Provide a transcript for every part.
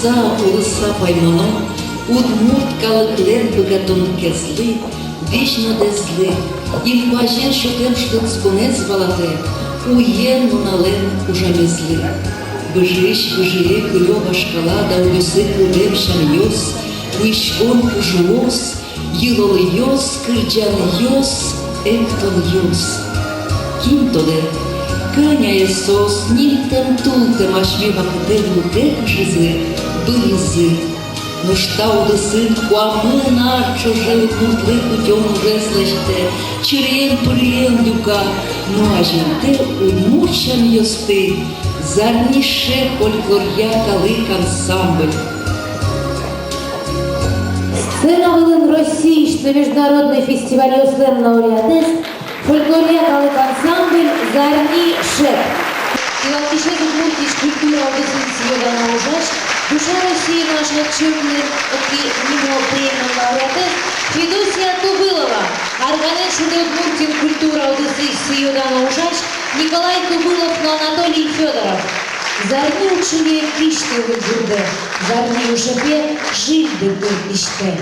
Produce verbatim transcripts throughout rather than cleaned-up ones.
Улыса, улыса паймоно удмурт калыклэн быгатонлыкезлы, визьнодэзлы, инкуазен сётэм шутэтсконэз валатэ уен нуналэн ужамезлы. Выжыысь выжые кылё вашкала даудэсы кылдэм сямъёс, вуиськон пужыос, йылолъёс, кырӟанъёс, эктонъёс. Кин тодэ, кӧня ай соос нимтэм-тултэм асьме вакытэ вылтэ кышизы, быризы. Нош та удысын куамын ар ӵоже удмуртлы кутён ужез лэсьтэ, чырыен-пырыен люка но азинтэ удмурт сямъёсты «Зарни шеп» фольклоръя калык ансамбль. Сцена вылын Россиысь но международной фестивальёслэн лауреатэз, фольклоръя калык ансамбль «Зарни шеп». Кивалтӥсез Удмуртиысь культура удысысь сӥё-дано ужась, «Душа России» но Ашальчи Оклюкин нимо премиен лауреатэз Федосия Тубылова, арганэн шудэ Удмуртиын культура удысысь сӥё-дано ужась Николай Тубылов но Анатолий Фёдоров. Зарни ук шуэ: кисьтэ выль гурдэ, зарни шепе жильды пыр кисьтэ.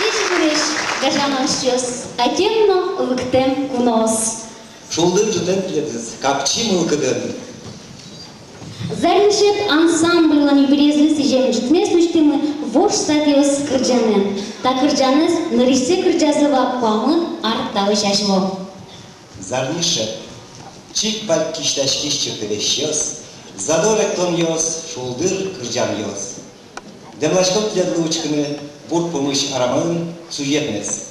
Ӟечбуресь, гажано эшъёс, ӧтем но лыктэм куноос! Шулдыр ӝытэм тӥледыз, капчи мылкыдын! «Зарни шеп» ансамбльлэн юбилейезлы сӥзем ӝытмес усьтӥмы «Вож садъёс» кырӟанэн. Та кырӟанэз нырысьсэ кырӟазы вал куамын ар талэсь азьло. Зарни шеп. Чик вал кисьтӥськись чыртывесьёс, задор эктонъёс, шулдыр кырӟанъёс. Дэмласьком тӥледлы учкыны бурд пумысь арамаын сюжетмес.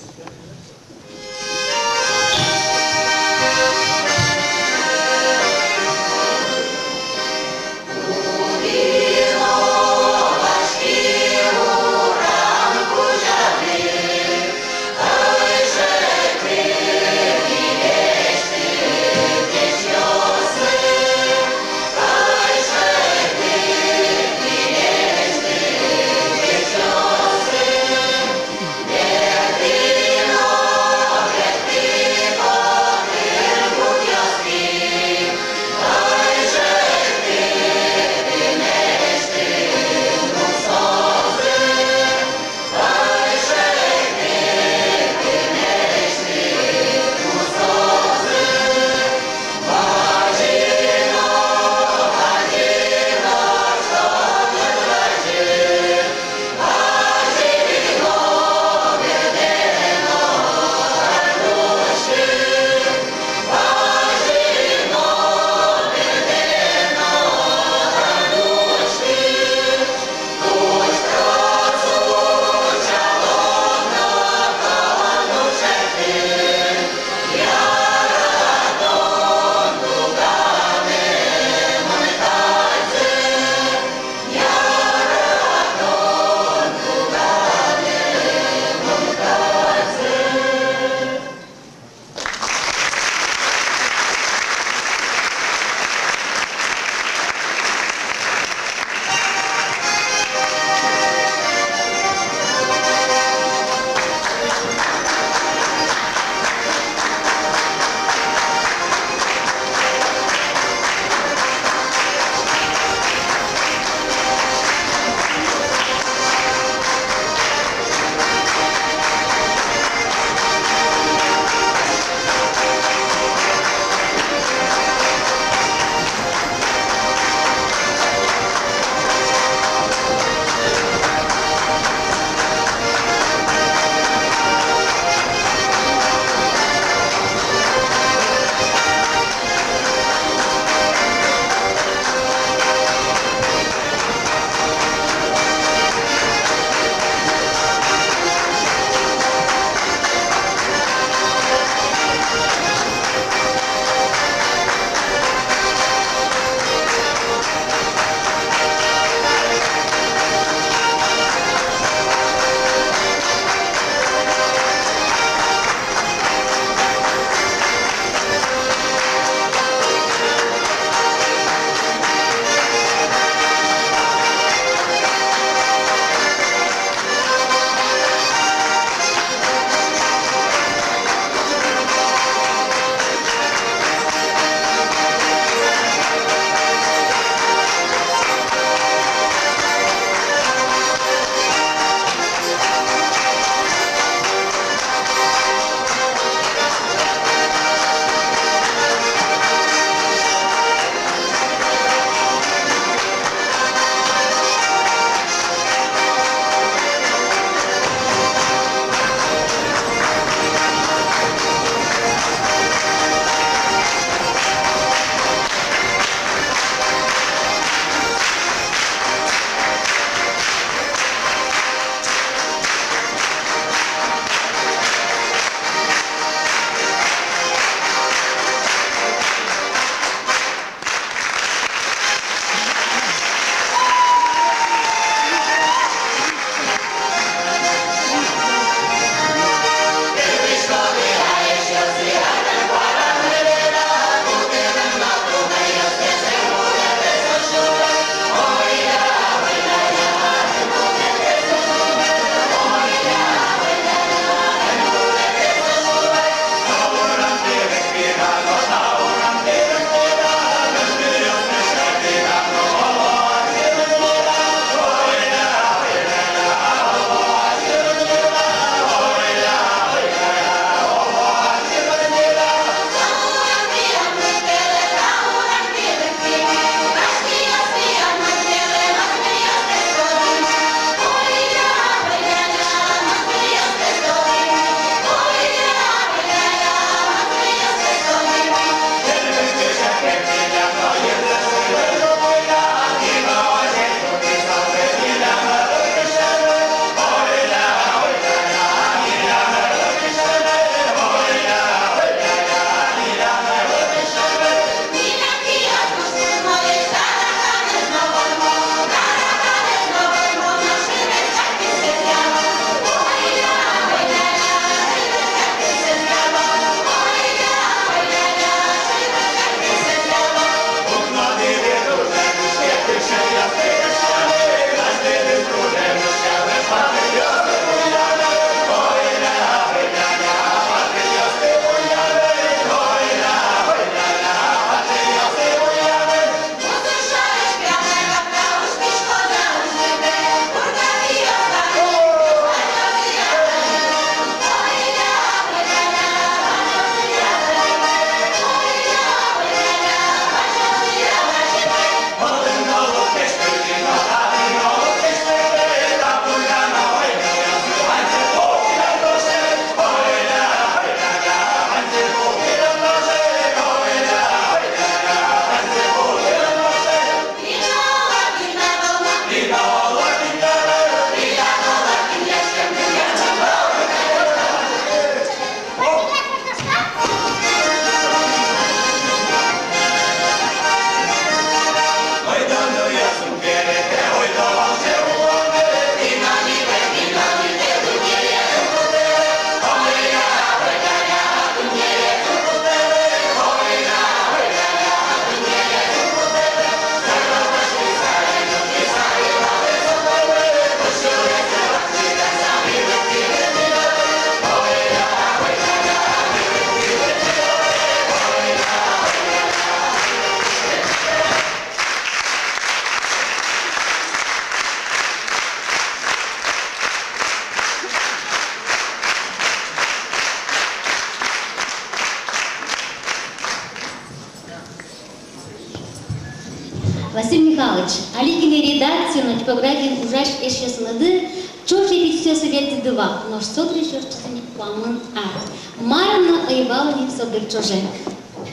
Али гинэ редакциын но типографиын ужась эшъёсмылы ӵош репетициосы ветлӥды вал, нош со дырысь ортчиз ини куамын ар. Мар но ӧй вал ини со дыр ӵоже.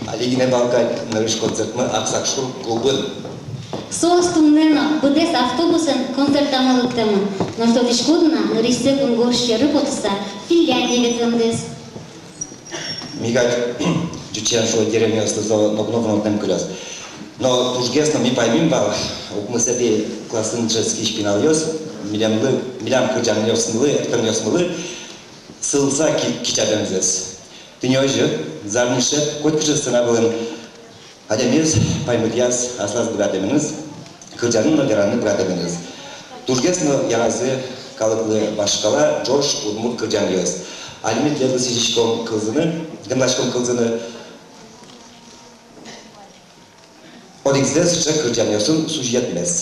Али гинэ вал кадь нырысь концертмы Аксакшур клубын. Соос туннэ но быдэс автобусэн концертамы лыктэмын, нош тодӥськоды на, нырысьсэ кунгож сьӧры потыса Финляндие ветлэмдэс. Ми кадь ӟучен шуо, деревняослы со ноку но вунэттэм кылёз. Но тужгес но ми паймим вал, укмысэтӥ классын дышетскись пиналъёс милемлы, милям кырӟанъёсмылы, эктонъёсмылы сылыса ки-, кичабемзэс. Тӥни озьы, зарни шеп котькыӵе сцена вылын адямиез паймытъяз аслаз быгатэменыз, кырӟаны но вераны быгатэменыз. Тужгес но яразы калыклы вашкала ӝож удмурт кырӟанъёс. Али ми тӥледлы сӥзиськом кылзыны, гымнаськом кылзыны одӥгзэ сыӵе кырӟанъёсын сузьыметмес.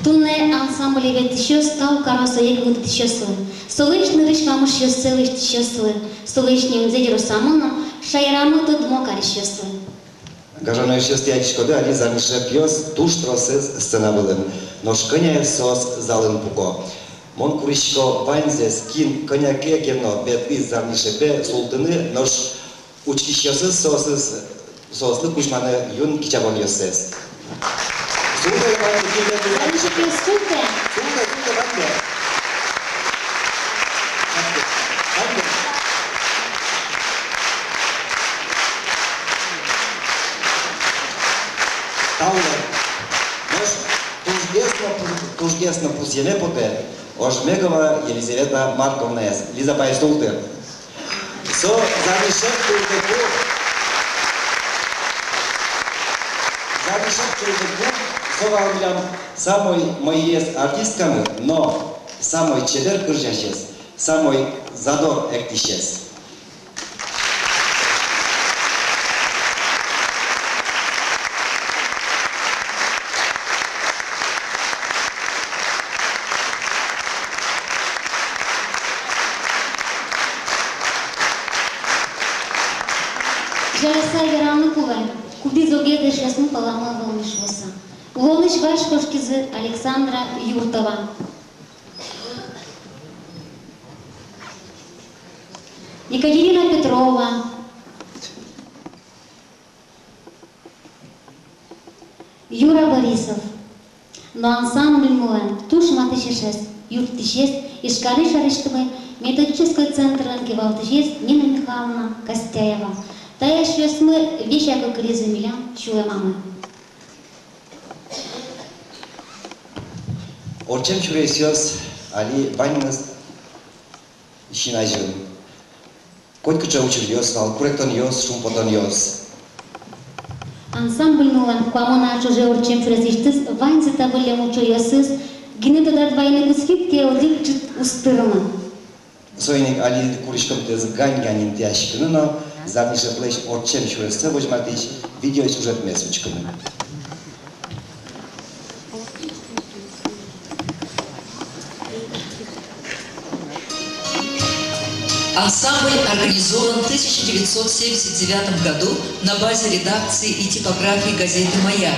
Туннэ ансамбле ветлӥсьёс тау каро сое кылдытӥсьёслы, солэсь нырысь вамышъёссэ лэсьтӥсьёслы, солэсь нимзэ ӟыросамы но шаерамы тодмо карисьёслы. Гажано эшъёс, тӥ адӟиськоды, али зарни шепъёс туж тросэз сцена вылын. Нош кӧня соос залын пуко. Мон курисько ваньзэс, кин кӧня ке но ветлӥз зарни шепе, султыны, нош учкисьёсыз соосыз, соослы кузьманы юн кичабонъёссэс. Султэ, ваньзэ, кин ветлӥз. Зарни шепъёс, султэ. Султэ, султэ, ваньзэ. Ваньзэ. Тау. Нош тужгес но пу-, тужгес но пусъеме потэ Ожмегова Елизавета Марковнаез. Лиза апай, султы. Со зарни шеп кылдыку, зарни шеп кылдыку, со вал милям самой мӧйыез артисткамы, но самой чебер кырӟасез, самой задор эктӥсез. Жаляса вераны кулэ, кудӥз огез эшъёсмы паламы ӧвӧл ни шуыса. Улонысь вазь кошкизы Александра Юртова, Екатерина Петрова, Юра Борисов но ансамбльмылэн туж матысь эшез, юрттӥсез, Ижкарысь шаерысьтымы методической центрлэн кивалтӥсез Нина Михайловна Костяева. Та эшъёсмы весяк ик кылизы милям сюлэмамы. Ортчем сюресъёс али ваньмыз син азьын. Котькыӵе учыръёс вал, куректонъёс, шумпотонъёс. Ансамбльмылэн куамын ар ӵоже ортчем сюресысьтыз ваньзэ та выллем учыръёсыз гинэ тодады вайыны кутскид ке, одӥг ӝыт уз тырмы. Соин ик али куриськом тӥледыз гань-гань интыяськыны но зарни шеплэсь ортчем сюрессэ возьматӥсь видеосюжетмес учкыны. Ансамбль организован в тысяча девятьсот семьдесят девятом году на базе редакции и типографии газеты «Маяк»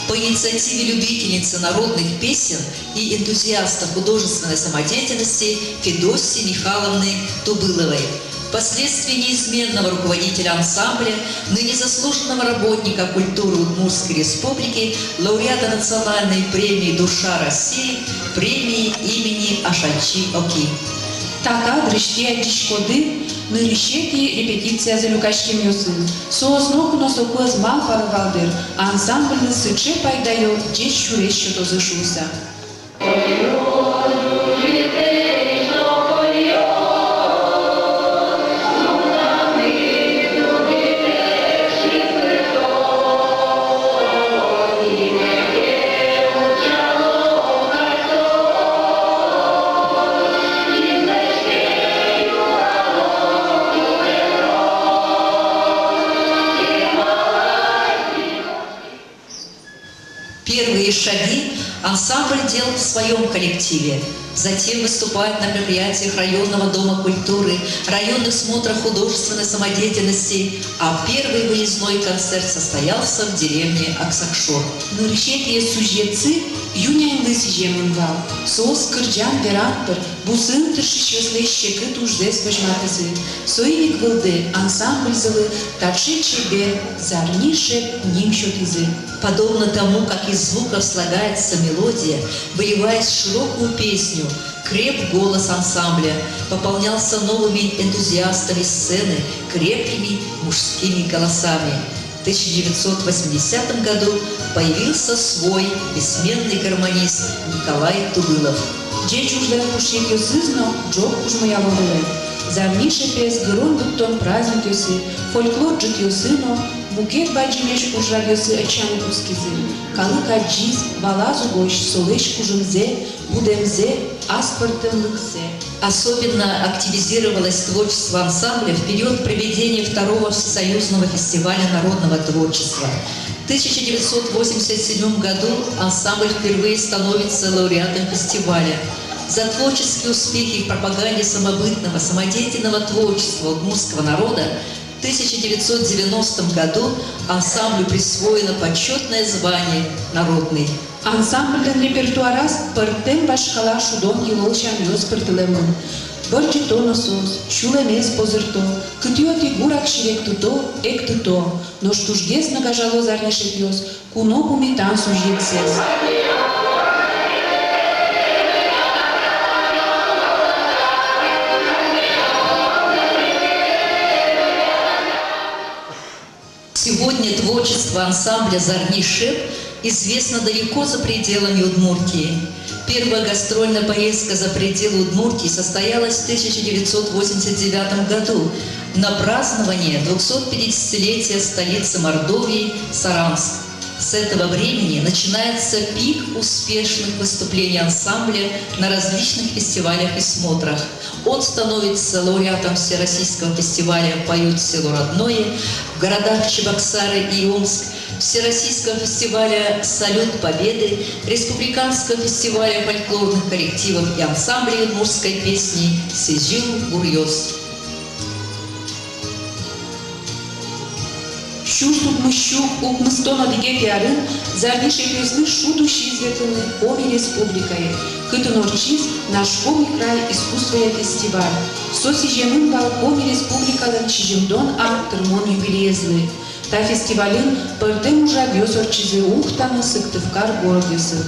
по инициативе любительницы народных песен и энтузиаста художественной самодеятельности Федосьи Михайловны Тубыловой. Впоследствии неизменного руководителя ансамбля, ныне заслуженного работника культуры Удмуртской Республики, лауреата национальной премии «Душа России», премии имени Ашальчи Оки. Та кадрысь тӥ адӟиськоды нырысетӥ репетициязы люкаськемъёсыз. Соос ноку но соку ӧз малпало вал, дыр, ансамбльлы сыӵе пайдаё ӟеч сюрес сётозы шуыса. Первые шаги ансамбль делал в своём коллективе, затем выступает на мероприятиях районного дома культуры, районных смотрах художественной самодеятельности, а первый выездной концерт состоялся в деревне Аксакшор. Нырысетӥез сюжетсы ю-няньлы сӥземын вал. Соос кырӟан-веран пыр бусыын тыршисьёслэсь секыт ужзэс возьматӥзы. Соин ик вылды ансамбльзылы таӵе чебер «Зарни шеп» ним сётӥзы. Подобно тому, как из звуков слагается мелодия, выливаясь в широкую песню, креп голос ансамбля пополнялся новыми энтузиастами сцены, крепкими мужскими голосами. В тысяча девятьсот восьмидесятом году появился свой бессменный гармонист Николай Тубылов. Ӟеч ужлэн пушъетъёсыз но ӝог кужмояло вылэм. «Зарни шепез» гырон-быдтон праздникъёсы, фольклор ӝытъёсы но мукет бадӟымесь ужрадъёсы ӧтчаны кутскизы. Калык адӟиз, валаз угось солэсь кужымзэ, будэмзэ, аспӧртэмлыксэ. Особенно активизировалось творчество ансамбля в период проведения второго всесоюзного фестиваля народного творчества. тысяча девятьсот восемьдесят седьмом году ансамбль впервые становится лауреатом фестиваля. За творческие успехи в пропаганде самобытного, самодеятельного творчества удмуртского народа в тысяча девятьсот девяностом году ансамблю присвоено почётное звание «Народный». Ансамбльлэн репертуараз пӧртэм вашкала шудон-йылол сямъёс пыртылэмын. Бӧрдӟыто но соос, сюлэмез позырто, кытӥ-отӥ гурак серектыто, эктыто, нош тужгес но гажало зарни шепъёс куно пумитан сузьыетсэс. Сегодня творчество ансамбля «Зарни шеп» известно далеко за пределами Удмуртии. Первая гастрольная поездка за пределы Удмуртии состоялась в тысяча девятьсот восемьдесят девятом году на празднование двухсот пятидесятилетия столицы Мордовии Саранск. С этого времени начинается пик успешных выступлений ансамбля на различных фестивалях и смотрах. Он становится лауреатом Всероссийского фестиваля «Поёт село родное» в городах Чебоксары и Омск, Всероссийского фестиваля «Салют Победы», Республиканского фестиваля фольклорных коллективов и ансамблей удмуртской песни «Сӥзьыл гуръёс». Сюрс укмыссю укмыстон одӥгетӥ арын «Зарни шепъёслы» шуд усиз ветлыны Коми Республикае, кытын ортчиз «Наш Коми край искусствоя» фестиваль. Со сӥземын вал Коми Республикалэн сизьымдон ар тырмон юбилеезлы. Та фестивальын пӧртэм ужрадъёс ортчизы Ухта но Сыктывкар городъёсын.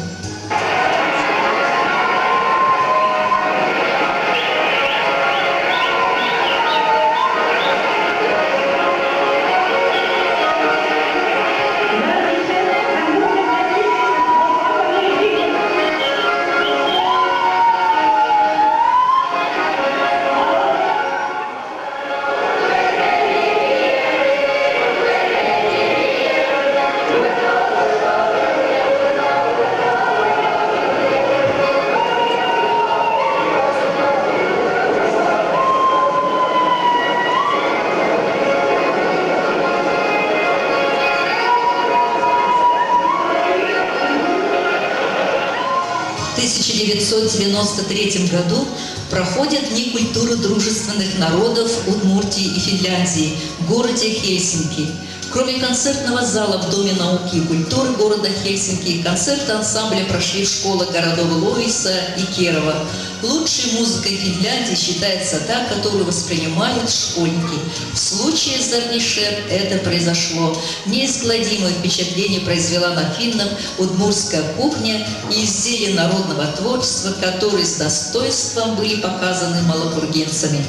В тысяча девятьсот девяносто третьем году проходят Дни культуры дружественных народов Удмуртии и Финляндии в городе Хельсинки. Кроме концертного зала в Доме науки и культуры города Хельсинки, концерты ансамбля прошли в школах городов Ловиса и Кирова. Лучшей музыкой Финляндии считается та, которую воспринимают школьники. В случае с «Зарни шеп» это произошло. Неизгладимое впечатление произвела на финнов удмуртская кухня и изделия народного творчества, которые с достоинством были показаны малопургинцами.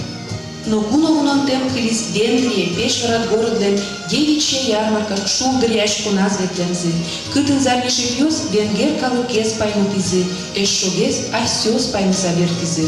Ноку но вунонтэм кылиз Венгрие Печварад городлэн «Девичья ярмарка» шулдыръяськоназ ветлэмзы, кытын «Зарни шепъёс» венгер калыкез паймытӥзы, эшшогес асьсэос паймыса бертӥзы.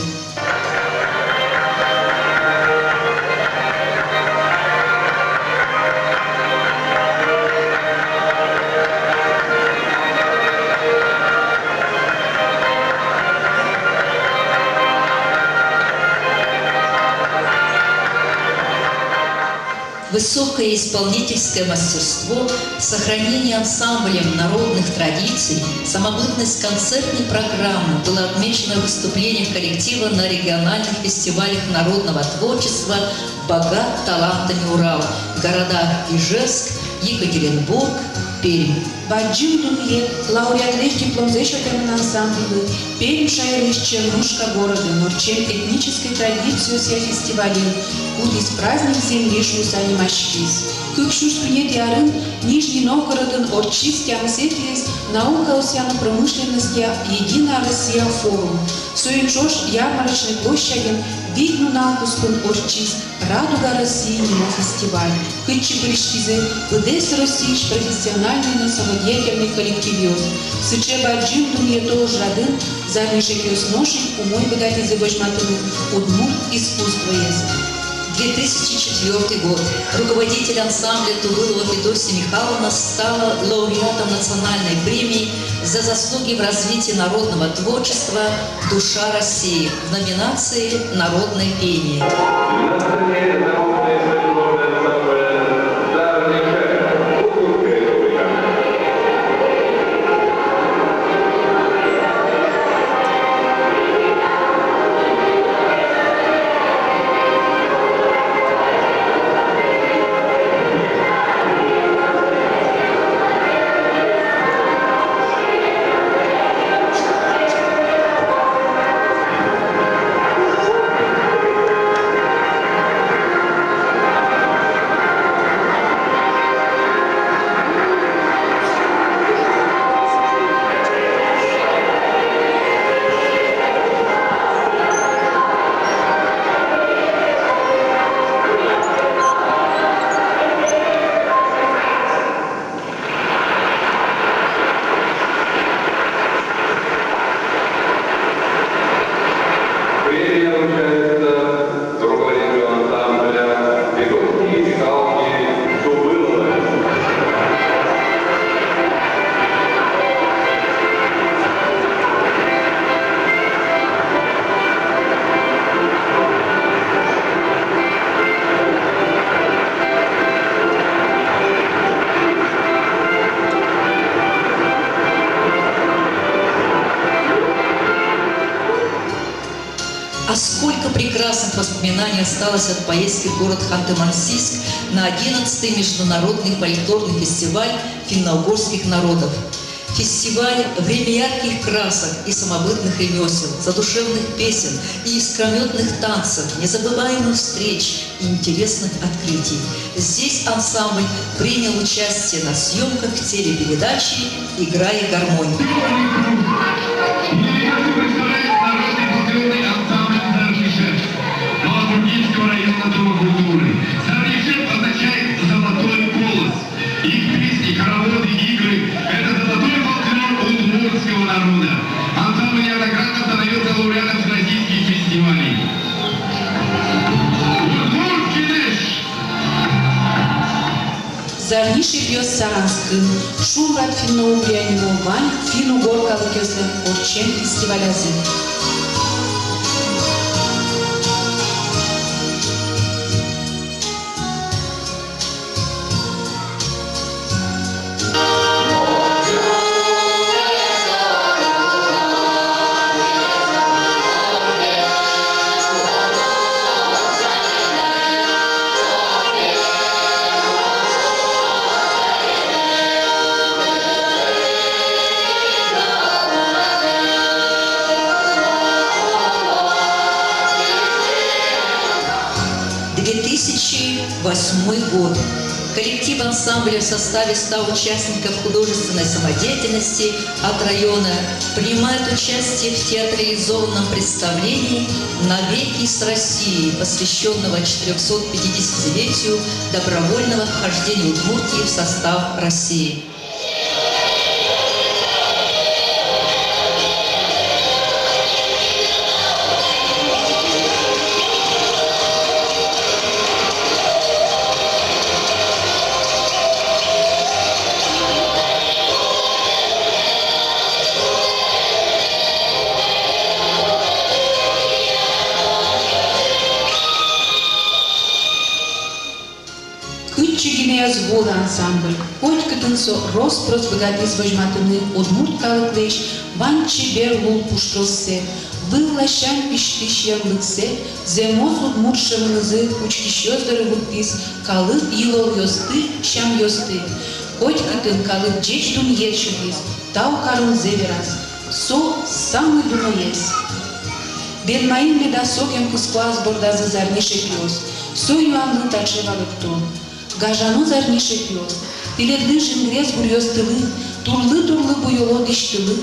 Высокое исполнительское мастерство, сохранение ансамблем народных традиций, самобытность концертной программы было отмечено в выступлениях коллектива на региональных фестивалях народного творчества «Богат талантами Урал» в городах Ижевск, Екатеринбург, Пермь. Бадӟым дунъет лауреатлэсь дипломзэ сётэмын ансамбльлы Пермь шаерысь Чернушка городын ортчем этнической традициосъя фестивальын, кудӥз «Праздник земли» шуыса нимаськиз. Кык сюрс куинетӥ арын Нижний Новгородын ортчиз тямысэтӥез наукаосъя но промышленностья «Единая Россия» форум. Соин ӵош ярмарочной площадьын вить нунал куспын ортчиз «Радуга России» нимо фестиваль, кытчы пыриськизы быдэс Россиысь профессиональной но самодеятельной коллективъёс. Сыӵе бадӟым дунъето ужрадын «Зарни шепъёс» нош ик умой быгатӥзы возьматыны удмурт искусствоез. Две тысячи четвёртый год. Руководитель ансамбля Тувылова Федосья Михайловна стала лауреатом национальной премии за заслуги в развитии народного творчества «Душа России» в номинации «Народное пение». Премия вручается руководителю ансамбля Федосьевой Михайловне Тубыловой. А сколько прекрасных воспоминаний осталось от поездки в город Ханты-Мансийск на одиннадцатый международный фольклорный фестиваль финно-угорских народов. Фестиваль — время ярких красок и самобытных ремёсел, задушевных песен и искрометных танцев, незабываемых встреч и интересных открытий. Здесь ансамбль принял участие на съёмках телепередачи «Играй, гармонь». Делегацию представляет народный фольклорный ансамбль «Зарни шеп» Малобургинского района Дома культуры. «Зарни шеп» означает «золотой колос». Их песни, хороводы, игры — это золотой фольклор удмуртского народа. Ансамбль неоднократно становился лауреатом всероссийских фестивалей. Удмурт кенеш! «Зарни шепъёс» Саранскын, шумпрад Финно-Угрия нимо вань финн-угор калыкъёслэн ортчем фестивалязы. Две тысячи восьмой год. Коллектив ансамбля в составе ста участников художественной самодеятельности от района принимает участие в театрализованном представлении «Навеки с Россией», посвящённого четырёхсот пятидесятилетию добровольного вхождения Удмуртии в состав России. Кытчы гинэ ӧз вуылы ансамбль, котькытын со рос-прос быгатӥз возьматыны удмурт калыклэсь вань чебер лулпуштроссэ, выль ласянь пиштӥсь йӧнлыксэ, зэмос удмурт шӧмынызы учкисьёс доры вуттӥз калык йылолъёсты, сямъёсты. Котькытын калык ӟеч дунъет сётӥз, тау каронзэ вераз. Со самой дуноез. Бен маин меда сокем кыскоаз бордазы «Зарни шепъёс»? Со юанлы таӵе валэкто. Гажано «Зарни шепъёс», тӥледлы жингрес гуръёстылы, турлы-турлы буёло дӥсьтылы,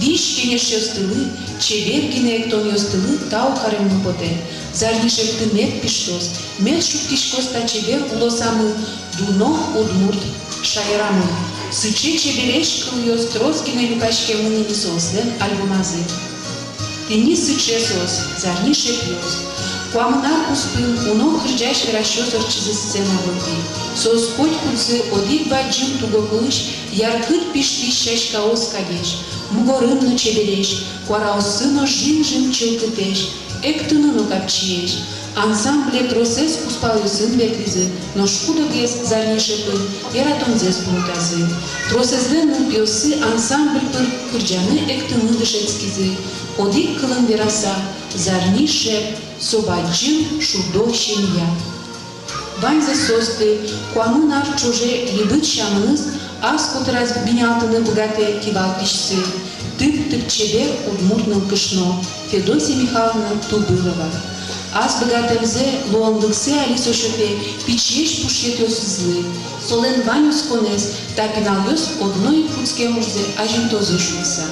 визь-кенешъёстылы, чебер гинэ эктонъёстылы тау кареммы потэ. «Зарни шепты» мед пиштоз, мед шуккиськоз та чебер улосамы, дуно удмурт шаерамы. Сыӵе чебересь кылъёс трос гинэ люкаськемын ини соослэн альбомазы. Тӥни сыӵе соос, «Зарни шепъёс». Куамын ар куспын уно кырӟась-верасьёс ортчизы сцена вылтӥ. Соос котькудзы одӥг бадӟым тугоклысь яркыт пиштӥсь сяськаос кадесь, мугорын но чебересь, куараоссы но жим-жим чылкытэсь, эктыны но капчиесь. Ансамбле тросэз кузпалъёсын ветлӥзы, нош куд-огез «Зарни шепын» яратонзэс пумитазы. Тросэзлэн нылпиоссы ансамбль пыр кырӟаны, эктыны дышетскизы. Одӥг кылын вераса, «Зарни шеп» — со бадӟым шудо семья. Ваньзэ соосты куамын ар ӵоже либыт сямыныз ас котыраз бинялтыны быгатэ кивалтӥсьсы, тып-тып чебер удмурт нылкышно Федосья Михайловна Тубылова. Ас быгатэмзэ, луонлыксэ али со сётэ пичиесь пушъетъёсызлы. Солэн вань осконэз та пиналъёс одно ик кутскем ужзэ азинтозы шуыса.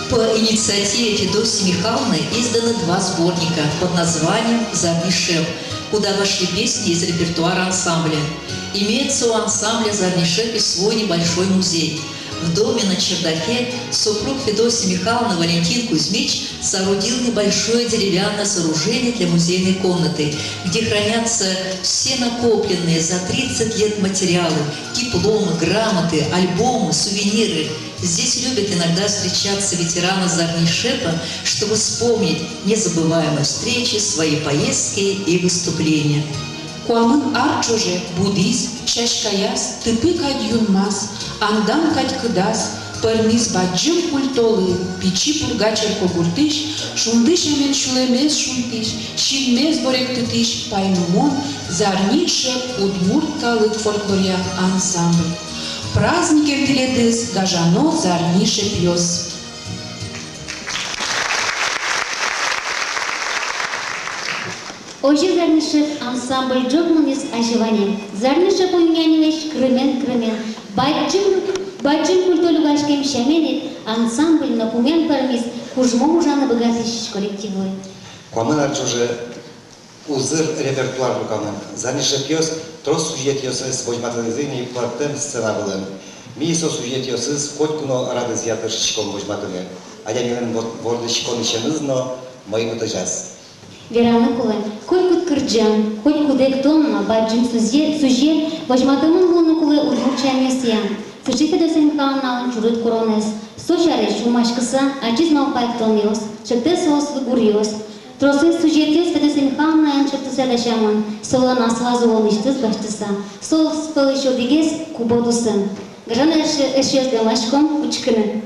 По инициативе Федосьи Михайловны изданы два сборника под названием «Зарни шеп», куда вошли песни из репертуара ансамбля. Имеется у ансамбля «Зарни шеп» и свой небольшой музей. В доме на чердаке супруг Федосьи Михайловны Валентин Кузьмич соорудил небольшое деревянное сооружение для музейной комнаты, где хранятся все накопленные за тридцать лет материалы, дипломы, грамоты, альбомы, сувениры. Здесь любят иногда встречаться ветераны Зарни Шепа, чтобы вспомнить незабываемые встречи, свои поездки и выступления. Куамын ар ӵоже будӥз, сяськаяз, тыпы кадь юнмаз, андан кадь кыдаз, пӧрмиз бадӟым культолы Пичи Пурга черкогуртысь, шунды сямен сюлэмез шунтӥсь, синмез боректытӥсь паймымон «Зарни Шеп» удмурт калык фольклоръя ансамбль. Праздникен тӥледыз, гажано Зарни Шепъёс! Озьы «Зарни Шеп» ансамбль ӝог мынӥз азьване. «Зарни Шеп» уюнъя нимысь кырымен-кырымен, бадӟым, бадӟым культолы люкаськем сямен ик, ансамбль нокумен пӧрмиз кужмо ужаны быгатӥсь коллективлы. Куамын ар ӵоже узыр репертуар люкамын. «Зарни Шепъёс» трос сюжетъёсыз возьматылӥзы ни пӧртэм сцена вылын. Ми со сюжетъёсыз котьку но радызъя тыршиськом возьматыны. Адямилэн вор-, вордӥськонысеныз но мӧймытозяз. Вераны кулэ, котькуд кырӟан, котькуд эктон но бадӟым сюжет, сюжет возьматэмын луыны кулэ удмурт сямъёсъя. Сыӵе Федосья Михайловналэн ӵурыт куронэз. Со сярысь сюлмаськыса ачиз малпа эктонъёс, чектэ соослы гуръёс. Тросэз сюжетъёс Федосья Михайловнаен чектыса дасямын, солэн аслаз улонысьтыз басьтыса. Соос пӧлысь одӥгез — Кубо тусэ. Гажано эш-, эшъёс, дэмласьком учкыны.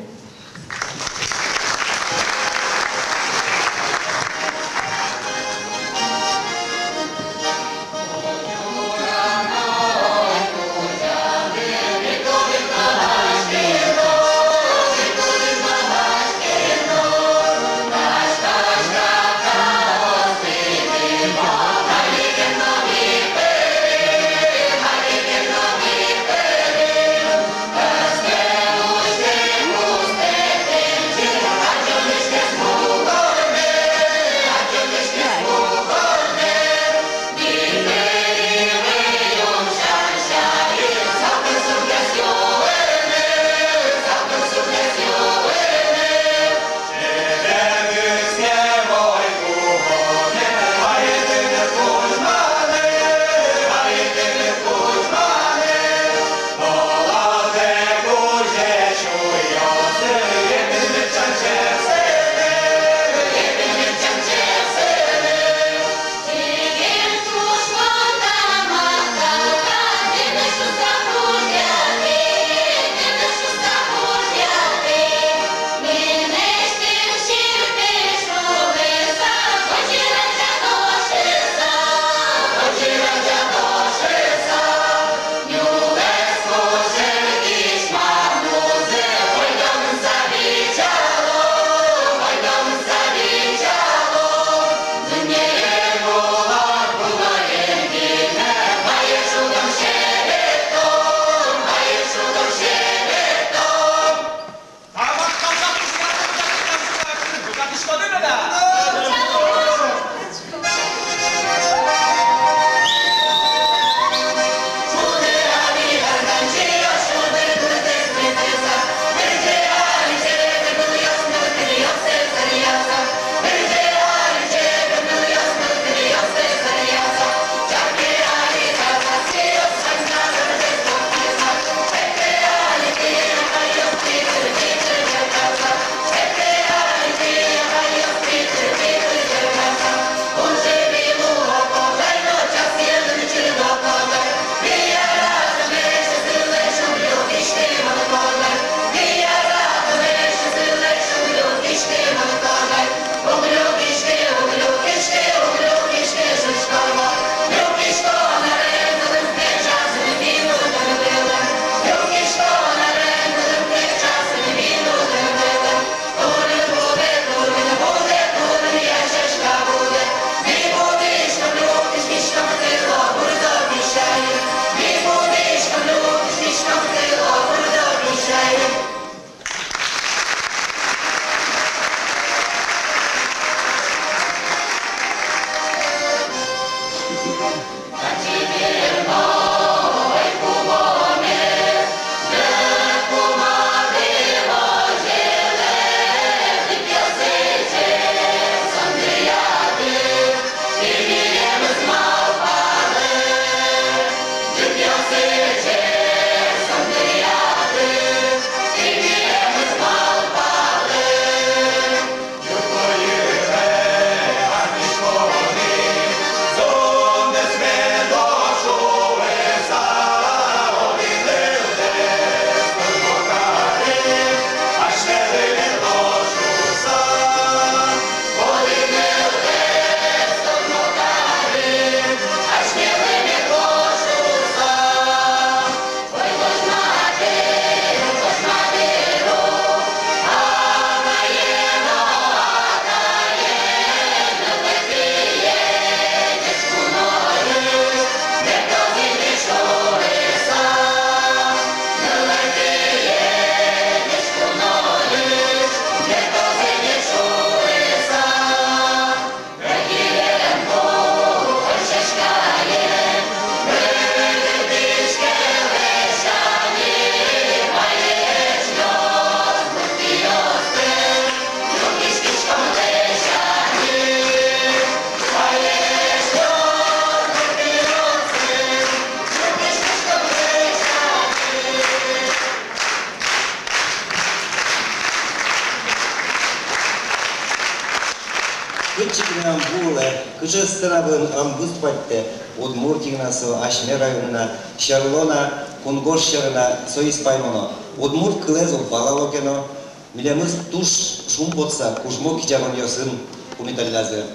Кытчы ке но ӧм вуылэ, кыӵе сцена вылын ӧм выступатьтэ, Удмуртиын-а со, асьме районын-а, сьӧрын-а, кунгож сьӧрын-а, соиз паймоно. Удмурт кылэз уг валало ке но, милемыз туж шумпотыса кужмо кизянонъёсын пумиталлязы.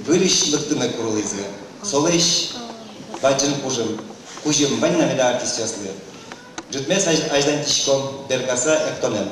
Выльысь лыктыны курылӥзы. Солэсь бадӟым кужым, кузьым вань на меда артистъёслы. Ӝытмес азь-, азьланьтӥськом бергаса эктонэн.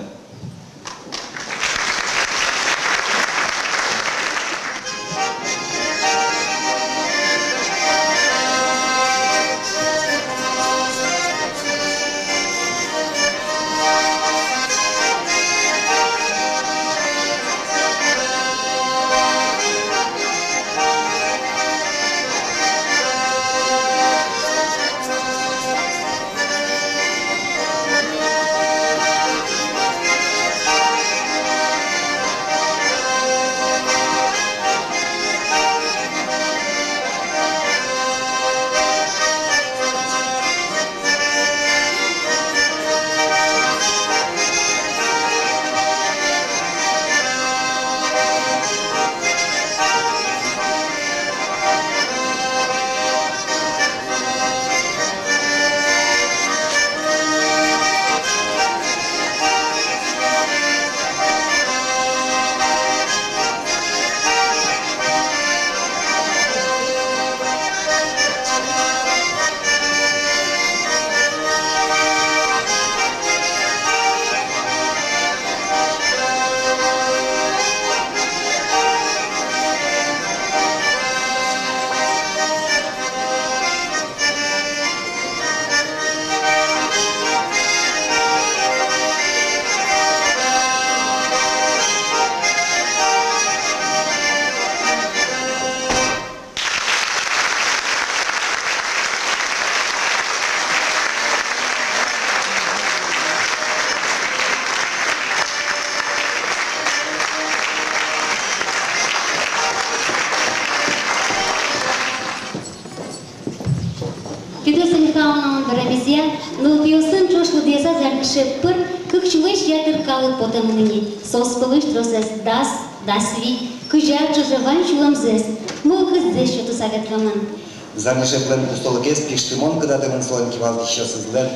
Федосья Михайловналэн верамезъя, нылпиосын ӵош лыдъяса «Зарни шеп» пыр кык сюлэсь ятыр калык потэмын ини. Соос пӧлысь тросэз дас, дас вить, кызьы ӵоже вань сюлэмзэс, мылкыдзэс сётыса ветлэмын. «Зарни шеплэн» кустолыкез пиштымон кыдатэмын солэн кивалтӥсьёсызлэн,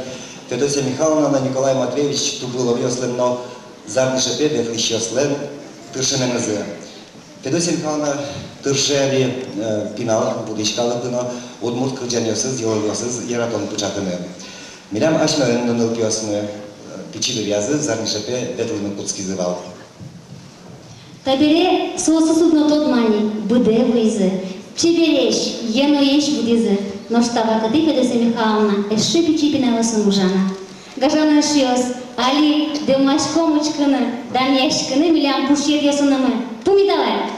Федосья Михайловна но Николай Матвеевич Тубыловъёслэн но «Зарни шепе» ветлӥсьёслэн тыршеменызы. Федосья Михайловна тырше али, э, пинал, будӥсь калыклы но удмурт кырӟанъёсыз, йылолъёсыз яратон пыӵатыны. Милям асьмелэн но нылпиосмы, э, пичи дыръязы «Зарни шепе» ветлыны кутскизы вал. Табере соосыз уд но тодма ни, быдэ вуизы, чебересь, йӧноесь будӥзы, нош та вакытэ Федосья Михайловна эшшо пичи пиналъёсын ужа на. Гажано эшъёс, али дэмласьком учкыны, данъяськыны милям пушъетъёсынымы. Пумиталэ!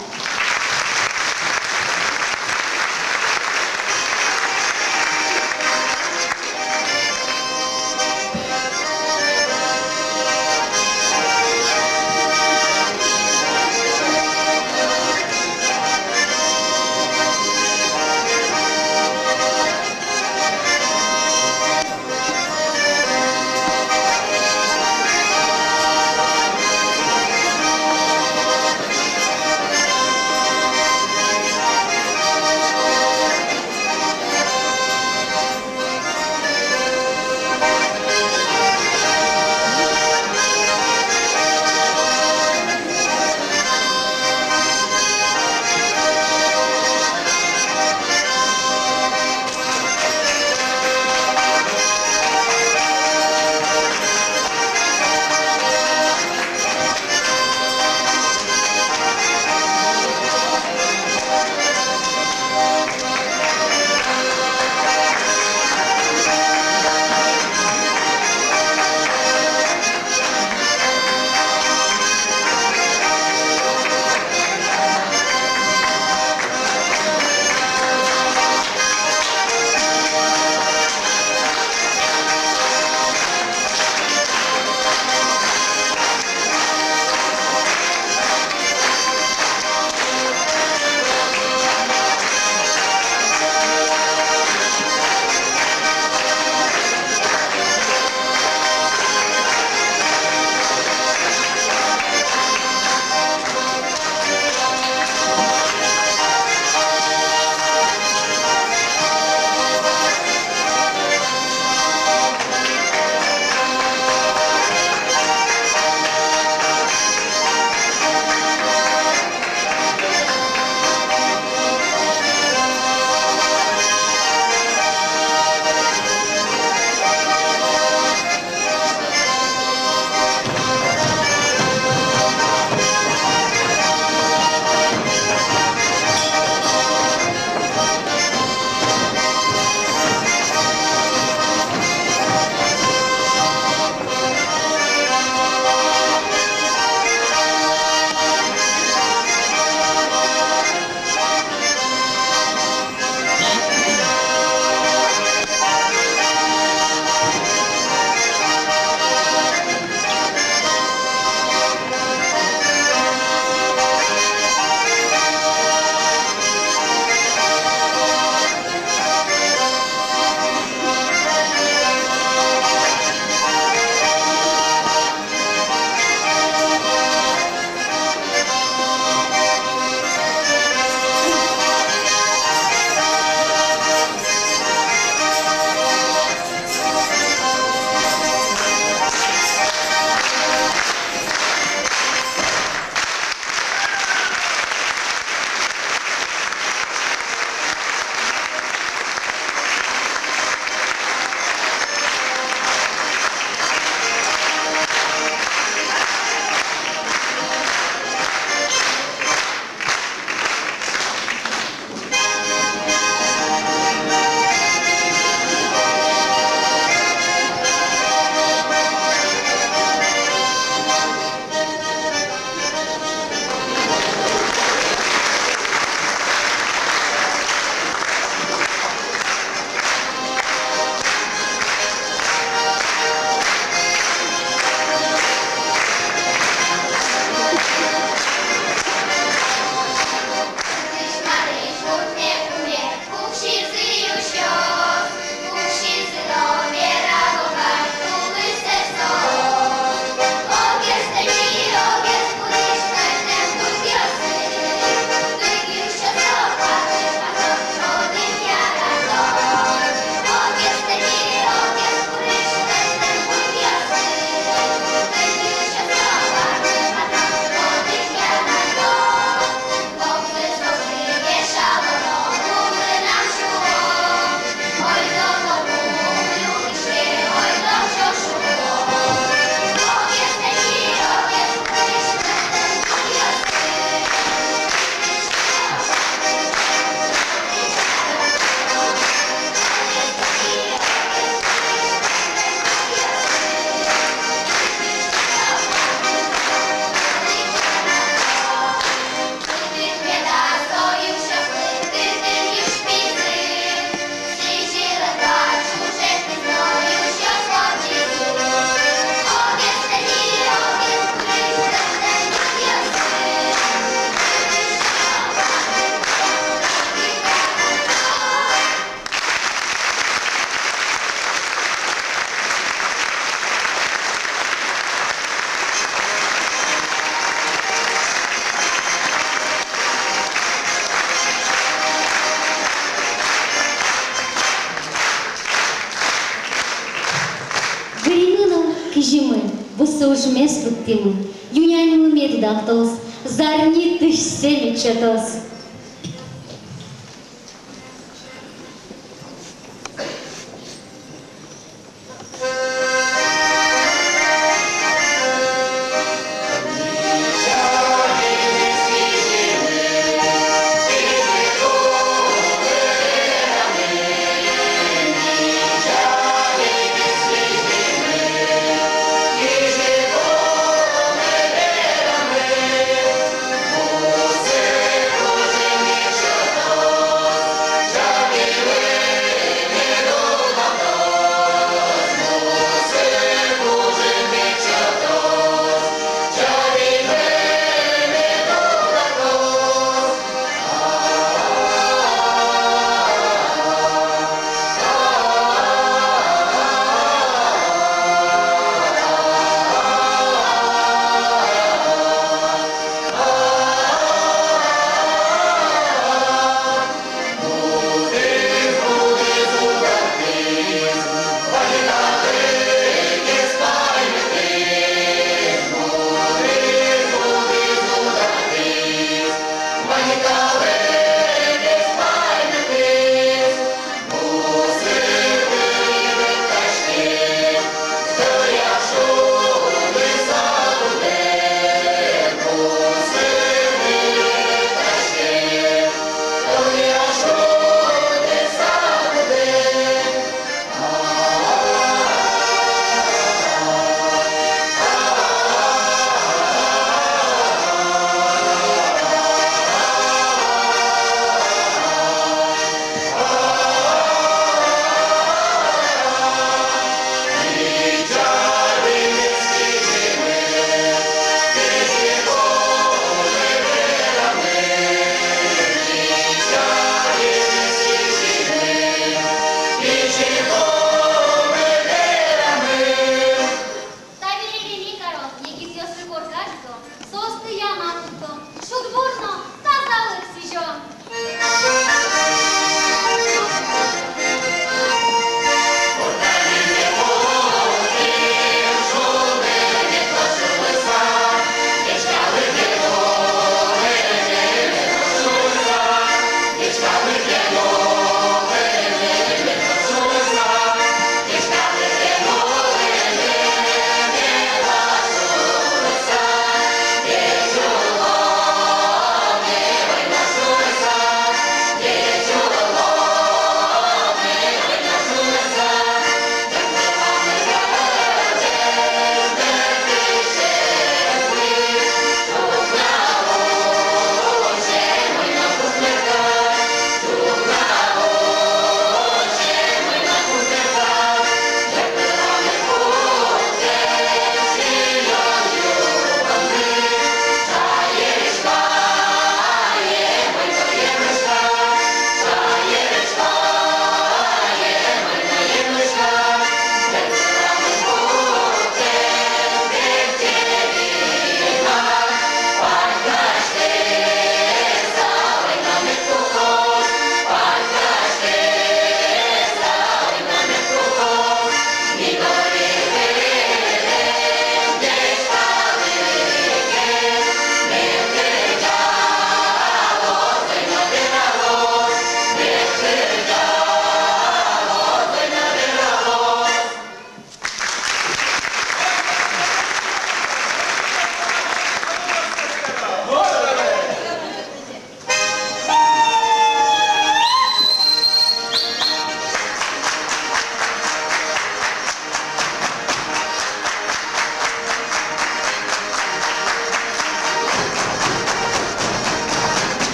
Юняньмы мед дактоз, зарни тысьсэ мед сётоз.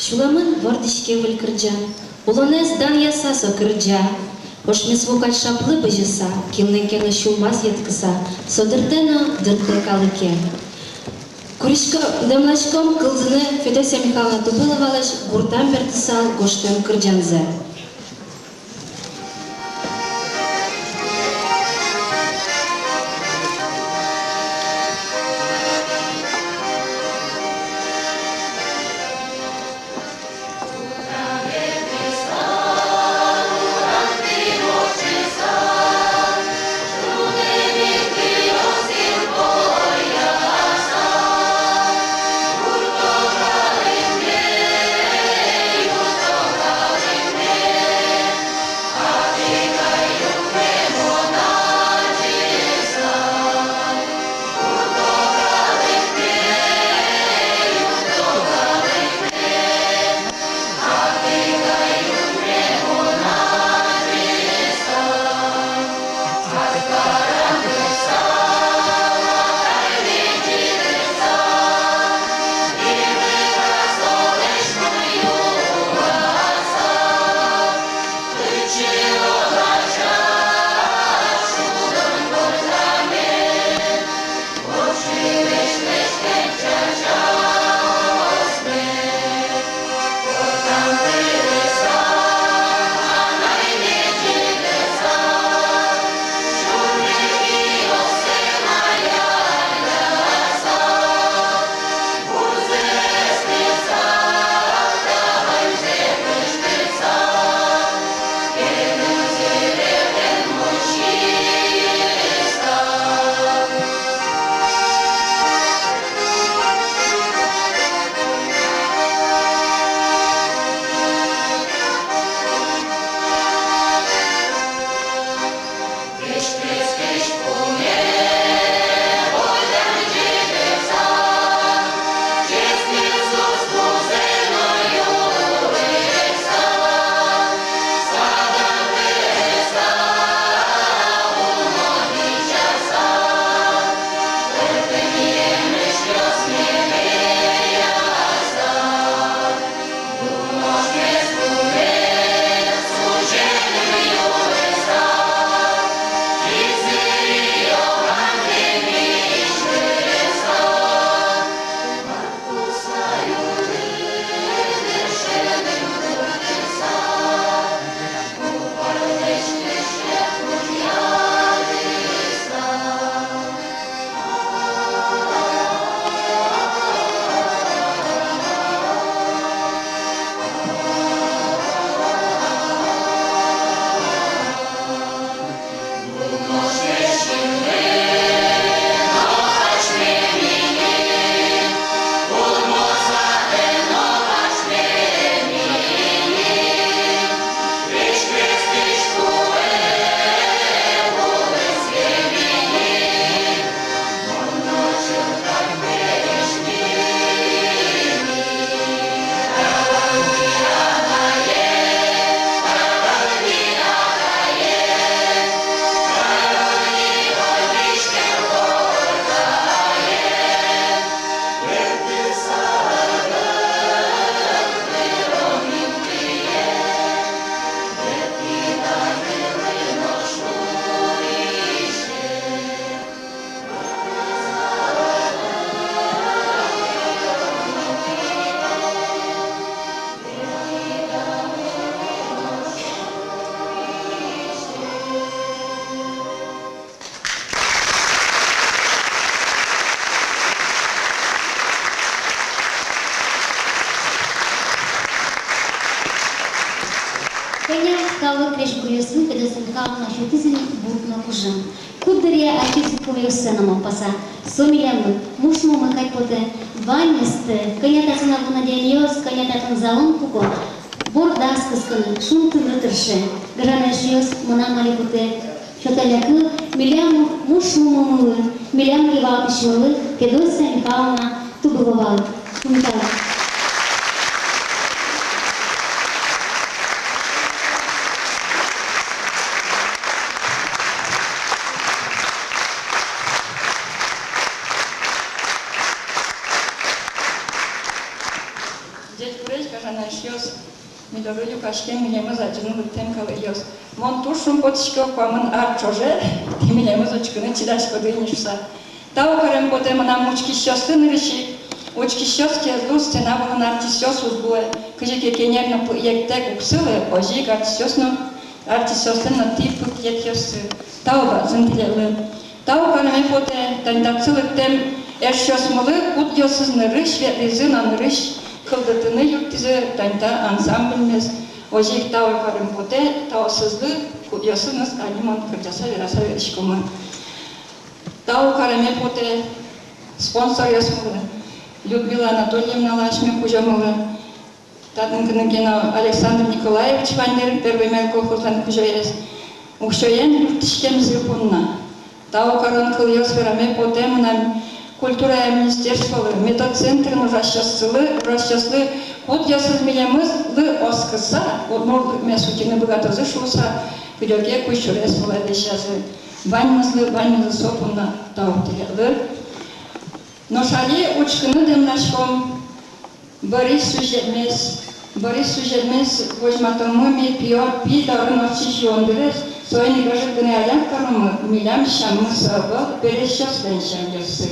Сюлэмын вордӥське выль кырӟан, улонэз данъяса со кырӟа. Ошмес ву кадь шаплы бызьыса, кинлэн ке но сюлмаз йӧткыса, со дыртэ но дыртэ калыке. Курисько, дэмласьком кылзыны Федосья Михайловна Тубыловалэсь гуртам бертысал гожтэм кырӟанзэ. Кӧня калык крезьгуръёсын Федосья Михайловна сётӥз ини бурд но кужым. Куддыръя ачиз кылъёссэ но малпаса, со милемлы мушмомы кадь потэ. Ваньмыз, кӧня татын абу на адямиос, кӧня татын залын пуко, бордаз кыскыны, шунтыны тырше. Гажано эшъёс, мынам али потэ сётэме кыл милям мушмомылы, милям кивалтӥсьмылы, Федосья Михайловна Тубыловалы. Шумпотӥсько. Ӟечбуресь, гажано эшъёс, ми доры люкаськем, милемыз адӟыны лыктэм калыкъёс. Мон туж шумпотӥсько, куамын ар ӵоже тӥ милемыз учкыны чидаськоды ини шуса. Тау карем потэ мынам учкисьёслы нырысь ик. Учкисьёс ке уз лу, сцена вылын артистъёс уз луэ. Кызьы ке кенер но пыектэк уг сылы, озьы ик артистъёс но, артистъёслэн но тӥ пыкетъёссы. Тау бадӟым тӥледлы. Тау кареме потэ тани татчы лыктэм эшъёсмылы, кудъёсыз нырысь ветлӥзы но нырысь кылдытыны юрттӥзы тани та ансамбльмес. Озьы ик тау карем потэ таосызлы, кудъёсыныз али мон кырӟаса, вераса вераськомы. Тау кареме потэ спонсоръёсмылы, Людмила Анатольевналы, асьме кузёмылы, татын кытын ке но Александр Николаевич вань дыр, «Первый май» колхозлэн кузёез, уксёен юрттӥськемзы понна. Тау карон кылъёс вераме потэ мынам культурая министерстволы, методцентрын ужасьёслы, ужасьёслы, кудъёсыз милемызлы оскыса, удмуртлыкмес утьыны быгатозы шуыса, кыдёке кузь сюрес вылэ дӥсязы. Ваньмызлы, ваньмызлы со понна тау тӥледлы. Нош али учкыны дэмласьком Борис сюжетмес. Борис сюжетмес возьматомы ми пиё пи дорын ортчись юондырез, соин ик ӧжыт гинэ али каромы, милям сяммы со ӧвӧл, пересьёслэн сямъёссы.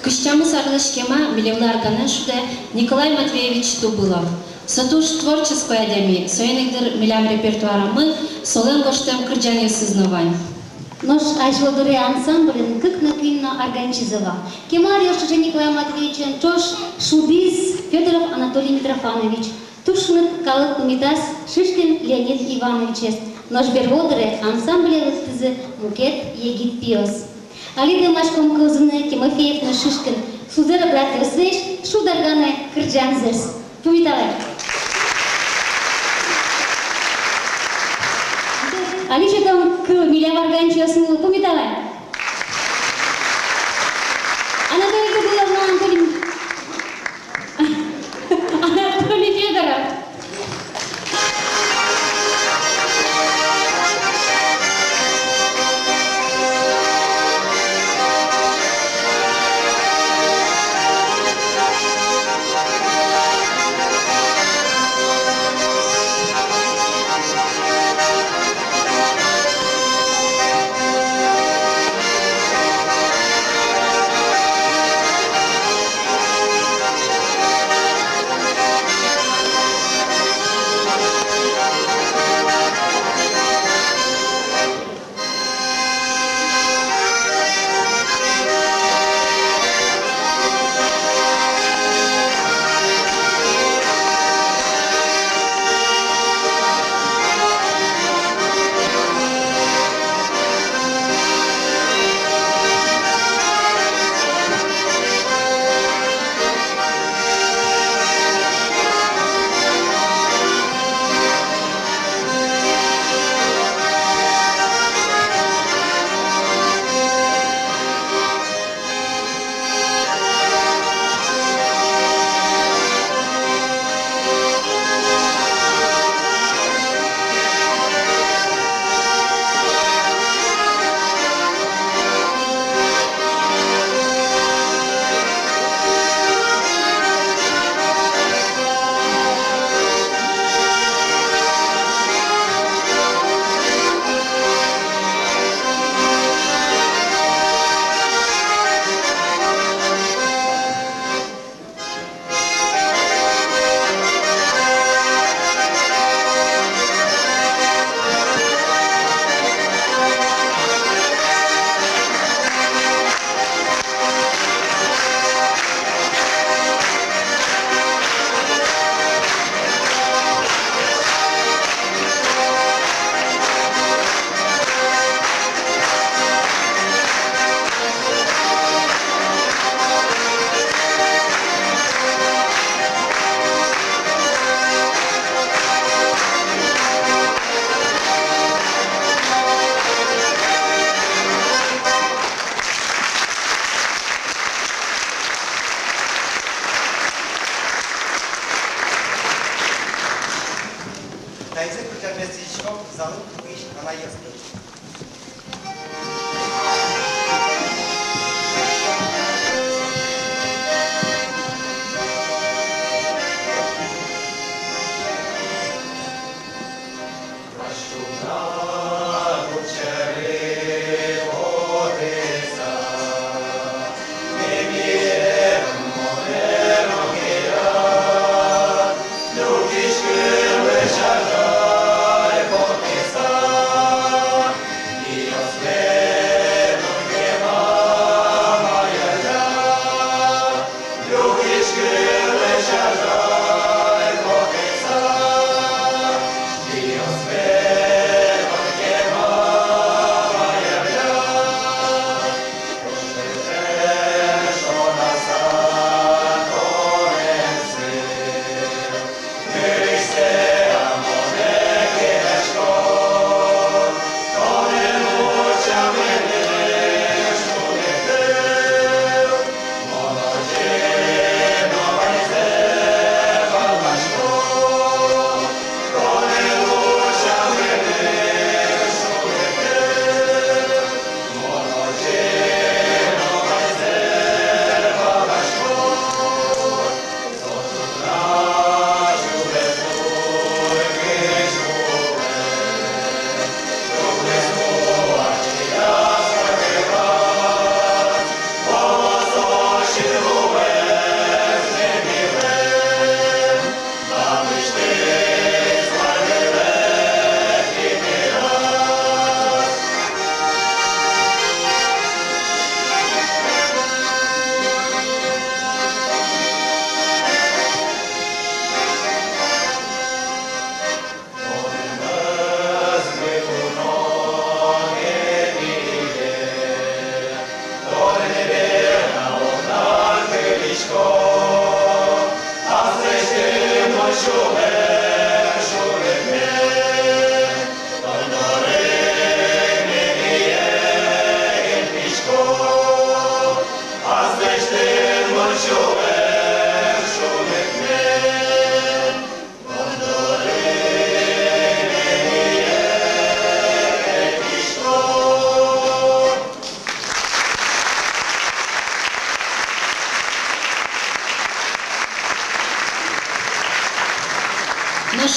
Кызь тямыс арлэсь кема милемлы арганэн шудэ Николай Матвеевич Тубылов. Со туж творческой адями, соин ик, дыр, милям репертуарамы солэн гожтэм кырӟанъёсыз но вань. Нош азьло дыре ансамбльын кык но куинь но арганчизы вал. Кема аръёс ӵоже Николай Матвеевичен ӵош шудӥз Фёдоров Анатолий Митрофанович. Туж шуныт калык пумитаз Шишкин Леонид Ивановичез. Нош берло дыре ансамбле лыктӥзы мукет егит пиос. Али дэмласьком кылзыны Тимофеев но Шишкин Сузэрэ братъёслэсь «Шуд арганэ» кырӟанзэс. Пумиталэ. Али сётом кыл милям арганчиосмылы. Пумиталэ. Анатолий Тубылов но Анатолий, Анатолий Фёдоров.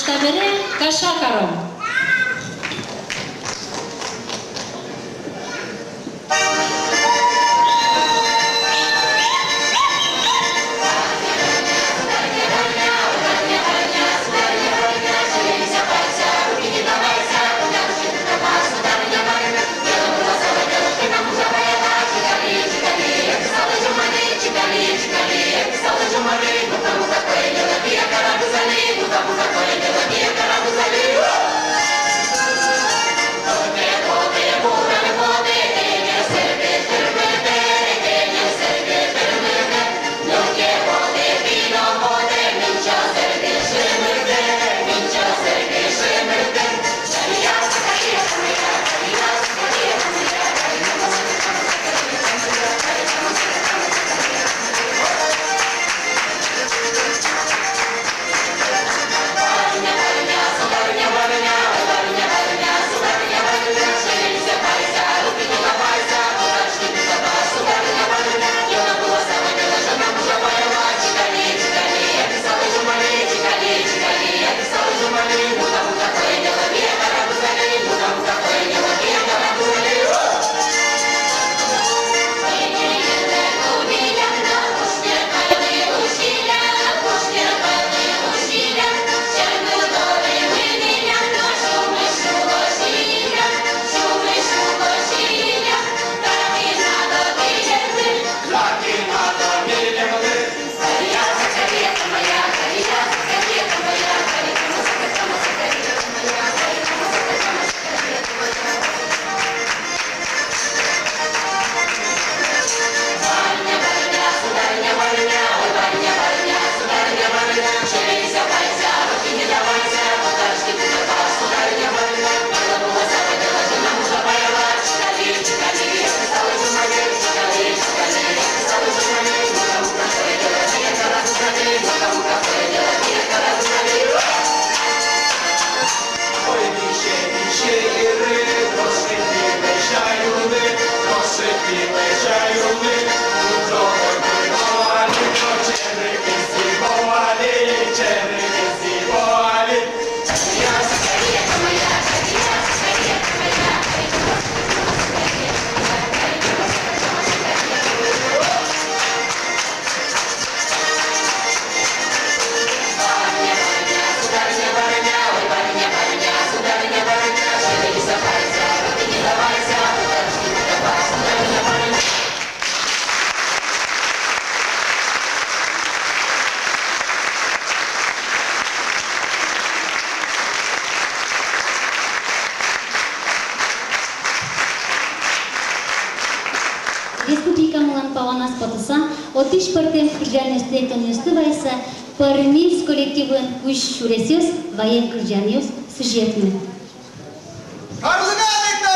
Табере каша каром. Республикамылэн паланаз потыса, отысь пӧртэм кырӟанъёсты, эктонъёсты вайыса, пӧрмиз коллективын кузь сюресъёс, ваем кырӟанъёс, сюжетмы. Карлыга лыктэ!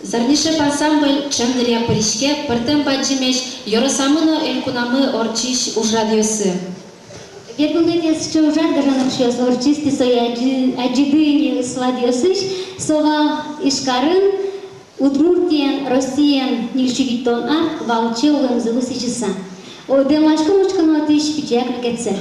«Зарни шеп» ансамбль ӵем дыръя пыриське пӧртэм бадӟымесь ёросамы но элькунамы ортчись ужрадъёсы. Берпуметӥез сыӵе ужрад, гажано эшъёс, ортчиз тӥ сое адӟи-, адӟиды ини сладъёсысь, со вал Ижкарын Удмуртиен Россиен ньыльсю витьтон ар валче улэмзылы сӥзьыса. О, дэмласьком учкыны отысь пичияк люкетсэ.